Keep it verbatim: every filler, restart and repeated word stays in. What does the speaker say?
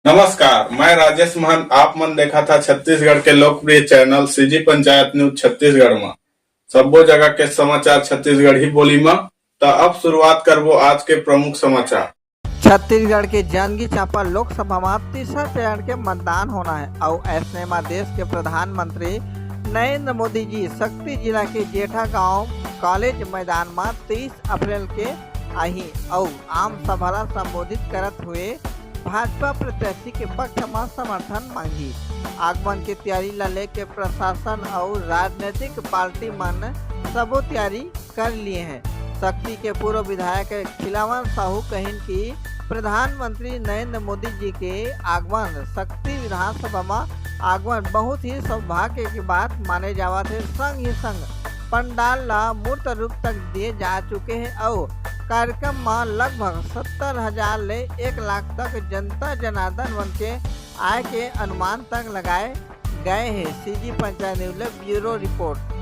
नमस्कार, मैं राजेश महंत। आप मन देखत हा छत्तीसगढ़ के लोकप्रिय channel CG panchayat news Chhattisgarh म। सब्बो जगह के समाचार छत्तीसगढ़ी बोली म। त अब शुरुआत करबो आज के प्रमुख समाचार। छत्तीसगढ़ के जांजगीर चांपा लोकसभा म तीसरा चरण के मतदान होना है, अउ ऐसने म देश के प्रधानमंत्री नरेंद्र मोदी जी सक्ती जिला के जेठा गांव कॉलेज मैदान म तेईस अप्रैल के आही अउ आम सभा ला संबोधित करत हुए भाजपा प्रत्याशी के पक्ष म समर्थन मांगी। आगमन के तैयारी ला लेके प्रशासन अउ राजनीतिक पार्टी मन सबो तैयारी कर लिए हैं। सक्ती के पूर्व विधायक खिलावन साहू कहिन कि प्रधानमंत्री नरेंद्र मोदी जी के आगमन सक्ती विधानसभा म आगमन बहुत ही सौभाग्य के बात माने जावत है। संग ही संग पंडाल ला मूर्त रूप तक दिए जा चुके हैं अउ कार्यक्रम म लगभग सत्तर हजार ले एक लाख तक जनता जनार्दन मन के आय के अनुमान तक लगाए गए हैं। सीजी पंचायत न्यूज ले ब्यूरो रिपोर्ट।